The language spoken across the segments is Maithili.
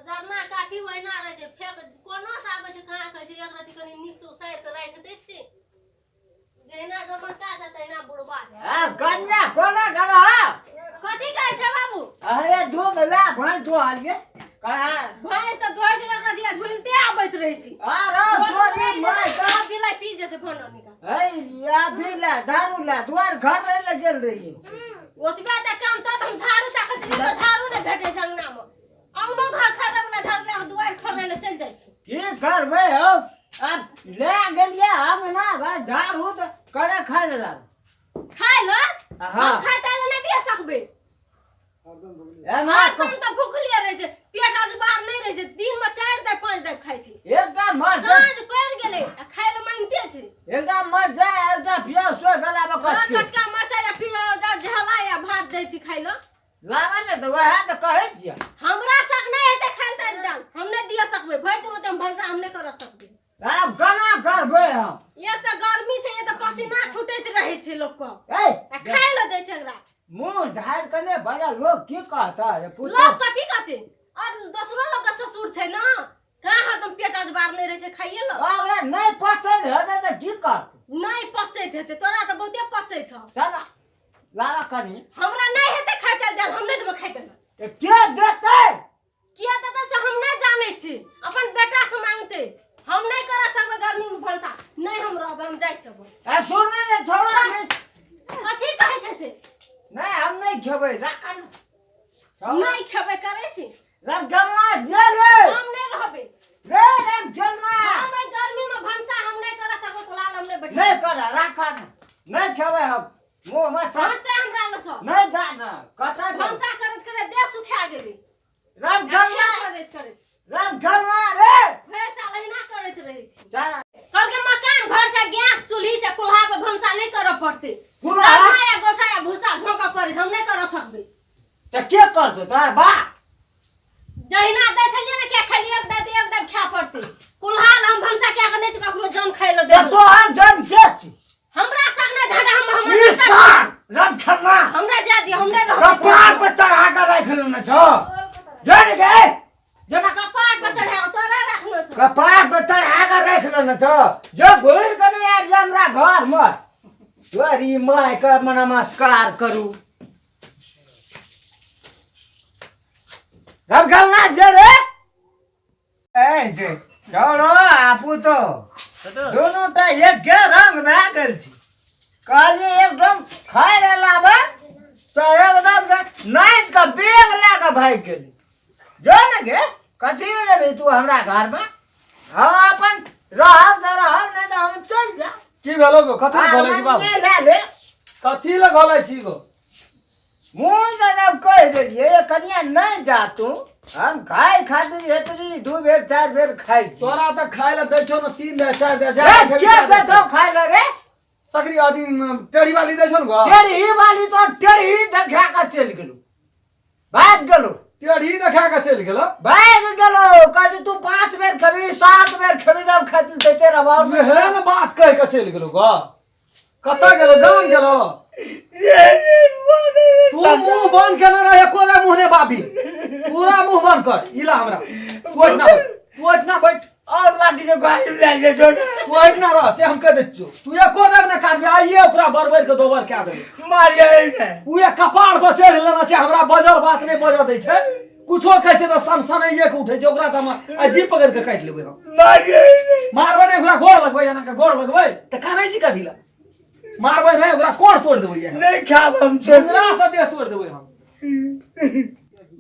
जरना काठी ओहिना रहै छै फेक कोनो से आबै छै कहाँ कहै छै एक रति कनि नीक से उसारि कऽ राखि दै छी जहिना जमनका छै तहिना बुढ़बा छै आ गन्या कोना गेलो हा कथी कहै छै बाबू अरे दूध ला भैंस दुहलिए कहा भैंस तऽ दोहै छै एक रति झुलिते आबैत रहै छै अरे तोरी माय का बिलाइ पी जेतै फोन निकाल ए यादी ला दारू ला दुआर घर रहे लग गेल रही ओतबे तऽ काम तऽ हम झाड़ू ताकत रही तऽ झाड़ू नहि भेटै छै अंगनामे अंगनो घर खड़े वाला झाड़ू लए कऽ दुआरि खड़े लए चलि जाइ छै की करबै हो अब ले गेलिए हम ना भाई झाड़ू तऽ करे खाय ले खाय लए हाँ। हम खाय ताय लए नहि दिअ सकबै एना हरदम तऽ भुखले रहै छै पेट अजबार नहि रहै छै दिनमे चारि दाइ पाँच दाइ खाइ छै एकटा मर जाय साँझ पड़ि गेलै आ खाय लए मांगिते छै एकटा मर जाय एकटा पियास सोए गला में हाँ, कचके कचका मरचाइ या पियाज झला या भात दै छी खाय लए लाबे ने तऽ वएह तऽ कहै छियै हमरा सक नहि हेतै खाय लए ताहि दाम हम नहि दिअ सकबै भरि दिन ओते हम भनसा हम नहि करऽ सकबै आब केना करबै हम एक तऽ गर्मी छै एक तऽ पसीना छूटैत रहै छै लोकके ए आ खाय लए दै छै एकरा मुँह झाड़ि कऽ नहि बजा लोग की कहता रे पुतोह लोग कथी कहतै और दोसरो लोग के ससुर छै ने कहाँ हरदम पेट अजबार नहि रहै छै खाइए लए ओकरा नहि पचैत हेतै तऽ की करतै नहि पचैत हेतै तोरा तऽ बहुते पचै छौ चल लाबा कनी हमरा नहि हेतै खाइ तेल देल हम नहि देबै खाइ तेल तऽ के देतै किया देतै से हम नहि जानै छी अपन बेटा से मांगतै हम नहि करऽ सकबै गर्मी मे भनसा नहि हम रहबै हम जाइ छबै आ सुन ने थोड़ा नहि कथी कहै छै से नहि हम नहि खेबै राख ने नहि खेबै करै छी रमखेलना जे रे हम नहि रहबै रे रमखेलना हम एहि गर्मी मे भनसा हम नहि करऽ सकबै तोरा लग हम नहि बैठबै नहि कर राख ने नहि खेबै हम मुँह मे हटतै हमरा लग सँ नहि जा ने कतऽ जाउ? भनसा करैत करैत देह सुखा गेलै रमखेलना करैत करैत रमखेलना रे भरि साल अहिना करैत रहै छी चल कहलकै मकान घर छै गैस चूल्ही छै कुल्हा पर भनसा नहि करऽ पड़तै कुल्हा? चरना या गोठा या भूसा झोंकऽ पड़ै छै हम नहि करऽ सकबै तऽ के करतौ तोहर बाप जहिना दै छलियै ने क्या खेलियै एक दादी एक दादी खाय पड़तै कुल्हा लए हम भनसा कए कऽ नहि छै ककरो जन खाय लए तऽ देबै तोहर जन के छी हमरा संग नहि झगड़ा हम हमर ई सार रमखेलना हमरा जा दिअ हम नहि रहबै कपार पर चढ़ा के राखि लेने छौ जन गे जेना कपार पर चढ़ाओ तोरा राखने छौ कपार पर चढ़ा के राखि लेने छौ जो घुरि के नहि आबि जा हमरा घर मे तोरी माय के नमस्कार करू रमखेलना जे रे ए जे छोड़ो आपू तो दोनों टा एके रंग भए गेल छी कहलियै एकदम खाय लए लाबे तऽ एकदम से नाचि कऽ बेग लए कऽ भागि गेली जो ने गे कथी लए जेबही तू हमरा घरमे हम अपन रहब तऽ रहब नहि तऽ हम चलि जायब की भेलो गो कथी लए घोलै छी बाबू आर लए ले कथी लए घोलै छी गो मुँह से जब कहि देलियै कनिया नहि जा तू हम खाय खातिर एतनी दू बेर चारि बेर खाइ छी तोरा तऽ खाय लए दै छौ ने तीन दे चारि दे जा रे के देतौ खाय लए रे सकरी अथी टेढ़ी वाली दै छौ ने गो टेढ़ी वाली तो टेढ़ी देखा कऽ चलि गेलू भागि गेलू टेढ़ी देखा कऽ चलि गेलो भागि गेलौ कहै तू पाँच बेर खेबही सात बेर खेबही तब खातिर दैते रहबौ एहन बात कहि कऽ चलि गेलो गो कतऽ गेलो गाम गेलो तू मुंह बंद केने रह एको बेर मुंह ने बाबी पूरा मुंह बंद कर इला हमरा तू एहिठिना बैठ तू एहिठिना बैठ और लाठी के गाड़ी में लए जे जो ने तू एहिठिना रह से हम कह दै छियौ तू एको बेर ने काटबी आइए ओकरा बरबरि के दोबर कए देबै मारिए ने उ एक कपार पर चढ़ि लेना छै हमरा बजल बात नहि बजऽ दै छै कुछो कहै छै तऽ सनसनैये के उठै छै ओकरा तऽ हम अजीब पकड़ि के काटि लेबै हम मारिए ने मारबै नहि ओकरा गोड़ लगबै एना के गोड़ लगबै तऽ कानै छी कथी लए मारबै नहि ओकरा कोड़ तोड़ि देबै इएह नहीं खाब हम छोड़ मुंगरा से देह तोड़ि देबै हम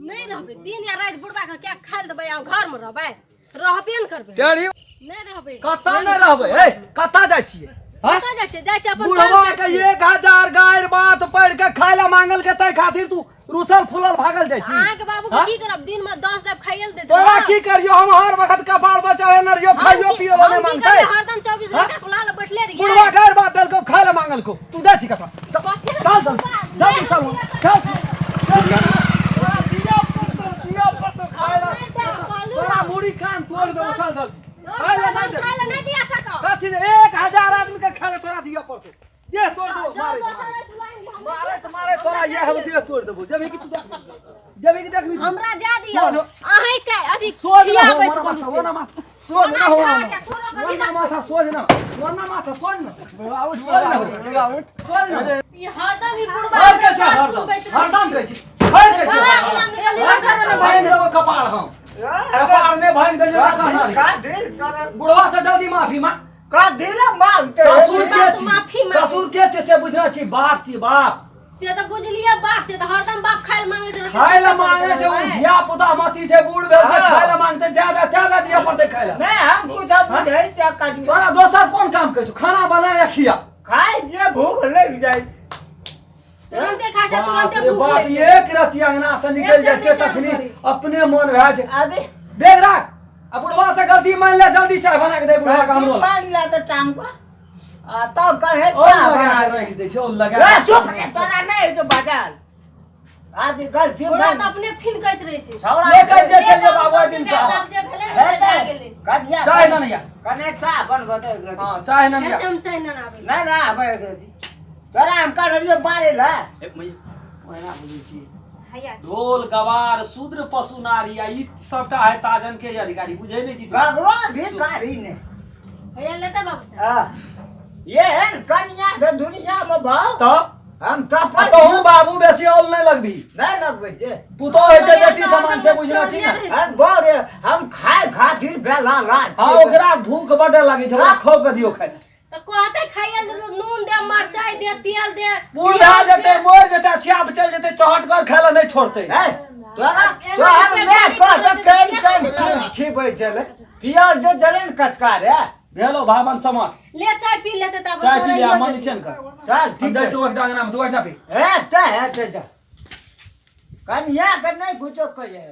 नहि रहबै दिन या राति बुढ़बा के क्या खाइ लए देबै आ घर मे रहबै रहबे ने करबै टेढ़ी नहि रहबै कतऽ नहि रहबै ए कतऽ जाइ छियै हँ? कतऽ जाइ छियै जाइ छियै अपन बुढ़वा काम के जाइ छियै। 1000 गारि बात पढ़ के खाय ला मांगल के तै खातिर तू रुसल फूलल भागल जाइ छी अहाँके बाबू के हाँ? की करब दिन में 10 दाब खाइए ले देते तोरा की करियो हम हर वक्त कपार पर चढ़े न रहियो खाइयो पियो ला नहीं मांगते हरदम 24 हाँ? घंटा खुला ले बैठले रहिए बुढ़वा गारि बात देलको खाय ला मांगल को तू जाइ छी कतऽ कथी चल चल जल्दी चल चल तोरा दिया पड़तो दिया पड़तो खाय ला तोरा मुड़ी कान तोड़ देबो चल चल खाय ला नहीं दे खाय ले नहीं दिया सको कथी रे 1000 आदमी के खाय ला तोरा दिया पड़तो देह तोड़ देबो मारे मारे तो मारे तोरा ये हम देह तोड़ देबो जबे कि तू देख जबे कि देखबी हमरा जा दियो जो। अहीं अथी सोझ ना हो खियाबै छै मोना कोनो माथा से। मोना माथा सोझ ना हो ओना खा के कोनो कथी मोना माथा सोझ ना मोना माथा सोझ ना सोझ ना हो सोझ ना हो। ई हरदम ई बुढ़बा हर के छै बात हरदम सुनबैत रहै हरदम छै। कहै छी हर के छै हँ, हरदम। हँ, हँ, भागि देबो कपार हम कपार में भागि देलियो तऽ कहना का दिल तोरा बुढ़वा से जल्दी माफी मांग का दिल मांगते ससुर के बुढ़वा से छी माफी मांगे। ससुर के छै से बुझना छी बाप छी बाप से तऽ बुझलियै बाप छै तऽ हरदम बाप खाय लए मांगैत रहै खाय लए मांगे छै ओ धिया पुता मती छै बूढ़ भेल छै हँ। खाय लए मांगते ज्यादा ज्यादा दिअ पड़तै खाय लए नहीं हम कुछ बुझै छै कनी तोरा दोसर कोन काम कहै छौ खाना बना या खिया खाय जे भूख लग जाइ तुरन्ते खाय छै बाप तुरन्ते रे भूख बाप लागि जाइ एक रति अंगना से निकलि जाइ छै एक रति तखनी करै छै। अपने मन भए छै आदि बैग राख आ बुढ़वा से गलती मान ले जल्दी चाय बना के दे बुढ़वा के हमरो ला पानी ला तो टांग को आ तब कहे और चाह लगा बना के दे। राखि दै छै और लगा ए, के। चुप रे तोरा नहीं जो बजाल आदि गलती बुढ़ा मान तऽ अपने फिनकैत रहै छै छौड़ा ले के जे जे चलिए बाबू ओहि दिन से आब जे भेलै ने से भए गेलै कनिया चाय ना नैया कने चाह बनबो दे एक रति। हां चाय ना नैया हेतै हम चाय नहि आबै नहीं ना आबै एक रति। तोरा हम कह रहियो बारे ला ओहिना बुझै छी हैया ढोल गवार शूद्र पशु नारी आ ई सबटा है ताजन के अधिकारी बुझै नहि छी तू। ककरो अधिकारी ने हैया लेतै बाबू चाय हाँ। ये है न कनिया के दुनिया में भाव तब हम तपस तहु बाबू बेसी औल नहि लगबी नहीं लगबै छै पुतोह होइ छै बेटी समान से बुझना छी ने हम बड़े हम खाय खातिर बेला रात हाँ ओकरा भूख बड्ड लागै छै ओकरा खो के दियौ खाय तऽ कहतै खाइए लए नून दे मरचाइ दे तेल दे बूढ़ भए जेतै मरि जेतै छियाप चलि जेतै चहट कर खाय लए नहि छोड़तै ए, तोरा एना तोहर के माय पेट कह भरि तऽ केन जेतै, केन केना चीज खिबै छलै पियाज जे छलै ने कचका रे भेलो भावन समझ ले चाय पी लेतै तब चाय पी लिया मन चैन कर चल हम ठीक जाइ छै छियौ ओहि अंगना मे तू ओहिना पी ए ते हे ते जा कनिया के नहीं कुछो कहिए